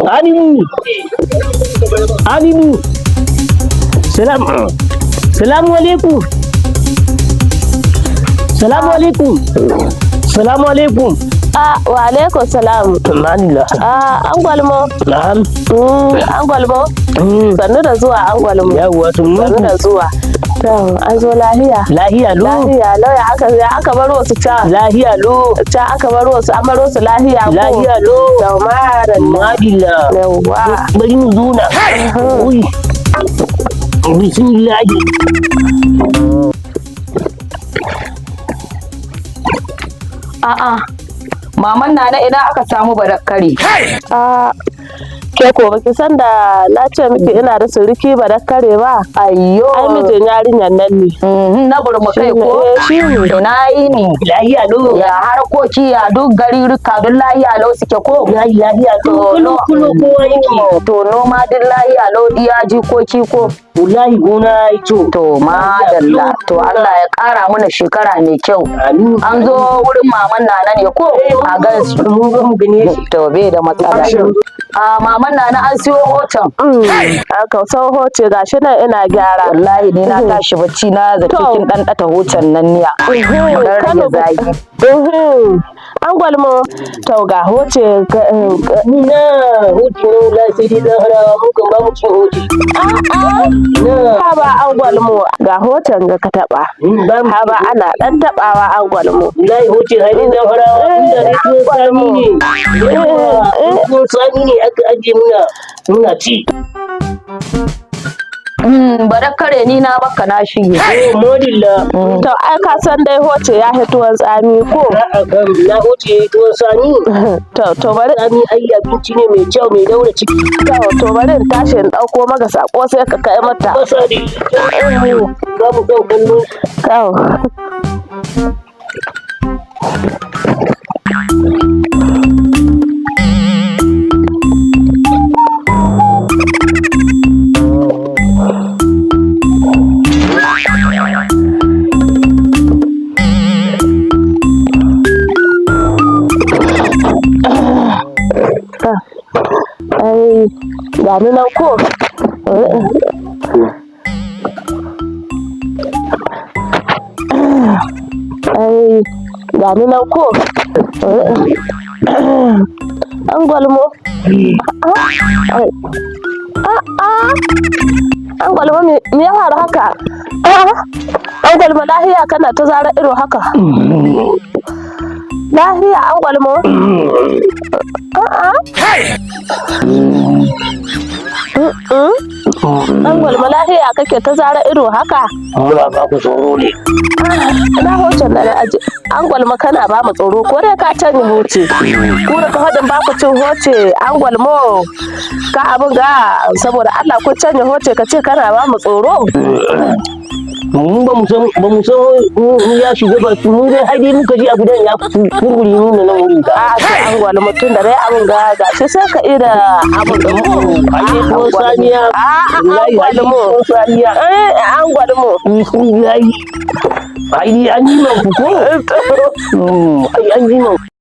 Animu! Animu! Salam. Salamu alaikum. Salamu alaikum. Salamu alaikum. Ah, wa alaikum salam. Alhamdulillah. Ah, an gwalmo. Na'am. An gwalmo. Sannu da zuwa an gwalmo. Yawwa, Sannu sun da zuwa. To, an zo lahiya. Lahiya lo. Lahiya lauya aka ya aka bar wasu ca. Lahiya lo. Ca aka bar wasu an bar wasu lahiya ko. Lahiya lo. Da madalla. Madilla. Yawwa. Bari mu zuna. Ui. Bismillah. A'a, maman na ina aka samu badakkare. Ah, ke ko baki san da na ce miki ina da suriki ba da kare ba. Ayyo. Ai mijin yarinyar nan ne. Na burma kai ko? Eh, shi ne. To na yi ni. Lahiya lo. Ya harkoki ya duk garirika duk lahiya lau suke ko? Lahiya lo. Kulo kulo kowa yake. To noma duk lahiya lau diya jikoki ko? Wallahi gona ya kyau. To madalla. To Allah ya ƙara mana shekara mai kyau. Amin. An zo wurin maman nana ne ko? A gansu. Mun zo mu gane shi. To bai da matsala. A maman nana an siyo hoton. Aka sau hoce gashi nan ina gyara. Wallahi ni na tashi bacci na zaci To. kin dan ɗata hoton nan niya. Dan rage Kano zagi. An gwalmo to ga hoce Ni na hoci na wallahi sai dai zan harawa mu kan ba mu cin hoci. Na. Haba an gwalmo ga hocen ga ka taba. Ba mu Haba ana dan tabawa an gwalmo. Wallahi hoci har dai zan harawa inda dai tuwon sami ne. Yawwa, tuwon sami ne aka ajiye muna ci. Badakkare ni na baka na shige. Oh, modilla. To ai ka san dai hoce ya tuwon tsami ko. A'a kam na hoci tuwon sami. To bari Sami ai abinci ne mai kyau mai daura ciki. to bari in tashi in dauko maka sako sai ka kai mata. Basa ne. Ba mu son kallo. Kawo. Ai, gani nan ko. Ai, gani nan ko. An gwalmo. Ai. A'a. An gwalmo me ya faru haka? A'a. An gwalmo lahiya kana ta zara ido haka. Lahiya an gwalmo. A'a. An gwalmo lahiya kake ta zara ido haka. Muna ba ku tsoro ne. Ina hocen na aje. An gwalmo kana ba mu tsoro ko dai ka canye hoce. Ku da ka faɗin ba ku cin hoce an gwalmo ka abin ga saboda Allah ku canye hoce ka ce kana ba mu tsoro. Mu ba mu san ba mu san ya shiga ba mu dai har dai muka ji a gudan ya kurkuri mu nan wurin ka. A to an gwalmo tun da dai abin ga gashi sai ka ida abin da mu. Ai dai tuwon saniya. A an gwalmo. Tuwon saniya. Eh an gwalmo. Ai dai an yi man ku ko? Ai an yi man.